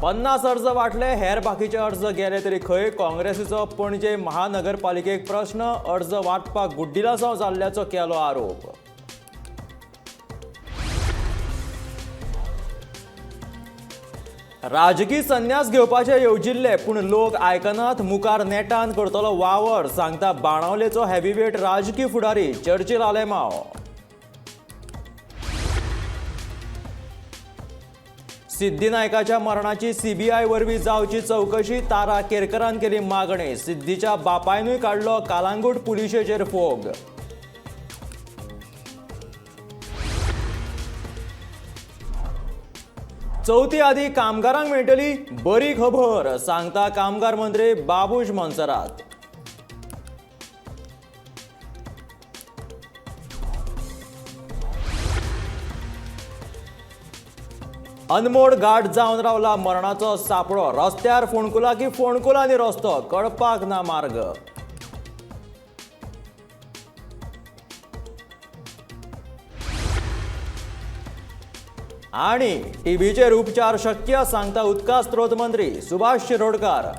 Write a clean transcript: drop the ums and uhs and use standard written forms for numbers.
50 अर्ज वांटले, हेर बाकीचे अर्ज गेले तरी खंय? काँग्रेसीचो पणजे महानगरपालिकेक प्रस्न, अर्ज वांटपाक गुड्डिलासांव जाल्ल्याचो केलो आरोप. राजकी संन्यास घेवपाचे येवजिल्ले पूण लोक आयकनात, मुखार नेटान करतलो वावर, सांगता बाणावलेचो हेवीवेट राजकी फुडारी चर्चिल आलेमाव. सिद्धी नायकाच्या मरणाची सीबीआय वरवीं जावची चवकशी, तारा केरकरान केली मागणी. सिद्धीच्या बापायनूय काडलो कालांगूट पुलिशेचेर फोग. चवथी आदी कामगारांक मेळटली बरी खबर, सांगता कामगार मंत्री बाबूश मोन्सेरात. अनमोड घाट जावन रावला मरणाचो सापडो, रस्त्यार फोंडकुला की फोंडकुलांनी रस्तो, कळपाक ना मार्ग. आनी टीबीचेर उपचार शक्य, सांगता उदका स्रोत मंत्री सुभाष शिरोडकार.